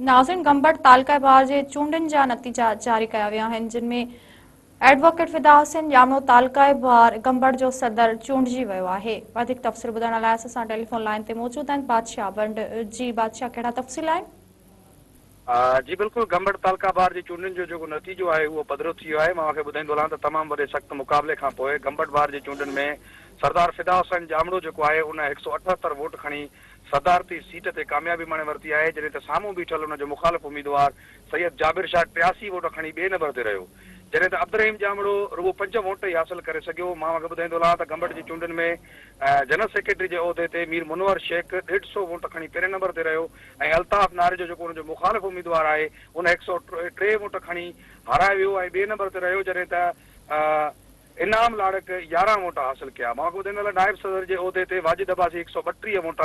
ناظرين گمبٽ تعلقه بار جي چونڊن جا نتيجا جاري ڪيا ويا آهن جن ۾ ايڊووڪيٽ فدا حسين ڄامڙو تعلقه بار گمبٽ جو صدر چونڊجي ويو آهي وڌيڪ تفصيل ٻڌائڻ لاء اسان سان ٽيليفون لائين تي موجود آهن بادشاهه ونڊ جي بادشاهه ڪهڙا تفصيل آهن. جي بلڪل گمبٽ تعلقه بار جي چونڊن جو جيڪو نتيجو آهي اهو پڌرو ٿي ويو آهي مان اوهان کي ٻڌائيندو هلان ته تمام وڏي سخت مقابلي کان پوء گمبٽ بار جي چونڊن ۾ سردار فدا حسين ڄامڙو جيڪو آهي ان 178 ووٽ کڻي صدارتي سيٽ تي ڪاميابي ماڻي ورتي آهي، جڏهن ته سامهون بيٺل ان جو مخالف اميدوار سيد جابر شاهه 83 ووٽ کڻي ٻئي نمبر تي رهيو، جڏهن ته عبدالرحيم ڄامڙو رڳو پنج ووٽ ئي حاصل ڪري سگهيو. مان اوهان کي ٻڌائيندو هلان ته گمبٽ جي چونڊن ۾ جنرل سيڪريٽري جي عهدي تي مير منور شيخ ڏيڍ سئو ووٽ کڻي پهرين نمبر تي رهيو ۽ الطاف ناريجو جيڪو ان جو مخالف اميدوار آهي ان 103 ووٽ کڻي هارائي ويو ۽ ٻئي نمبر تي رهيو، جڏهن ته انعام لاڙڪ 11 ووٽ حاصل ڪيا. مان ٻڌائيندو هلان نائب صدر جي عهدي تي واجد عباسي 132 ووٽ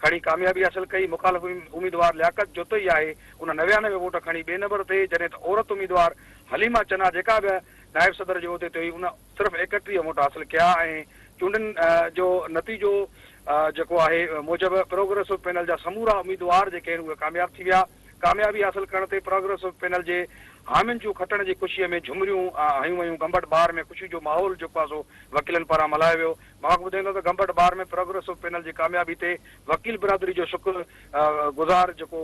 کڻي ڪاميابي حاصل ڪئي. مخالف اميدوار لياقت جتوئي آهي ان 99 ووٽ کڻي ٻئي نمبر تي جڏهن ته عورت اميدوار حليمه چنا جيڪا به نائب صدر جي عهدي تي هئي ان صرف 31 ووٽ حاصل ڪيا ۽ چونڊن جو نتيجو جيڪو آهي موجب پروگريسو پينل جا سمورا اميدوار جيڪي آهن اهي ڪامياب ٿي ويا. ڪاميابي حاصل ڪرڻ تي پراگريسو پينل جي حامين جون کٽڻ جي خوشي ۾ جهمريون هنيون ويون، گمبٽ بار ۾ خوشي جو ماحول جيڪو آهي سو وڪيلن پاران ملهايو ويو. مان ٻڌائيندو ته گمبٽ بار ۾ پراگريسو پينل جي ڪاميابي تي وڪيل برادري جو شڪر گذار جيڪو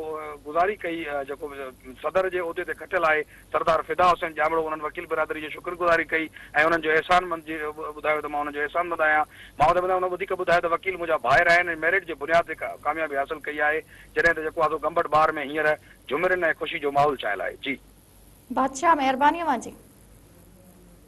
گذاري ڪئي جيڪو صدر جي عهدي تي کٽيل آهي سردار فدا حسين ڄامڙو انهن وڪيل برادري جي شڪر گذاري ڪئي ۽ انهن جو احسان مند جي ٻڌايو ته مان انهن جو احسان مند آهيان. مان ٻڌايو انهن وڌيڪ ٻڌايو ته وڪيل منهنجا ڀائر آهن ۽ ميرٽ جي بنياد تي ڪاميابي حاصل ڪئي آهي. جڏهن ته جيڪو آزو گمبٽ بار ۾ هينئر جهمرين ۽ خوشي جو ماحول ڇانيل آهي. جي. بادشاهه مهرباني اوهان جي.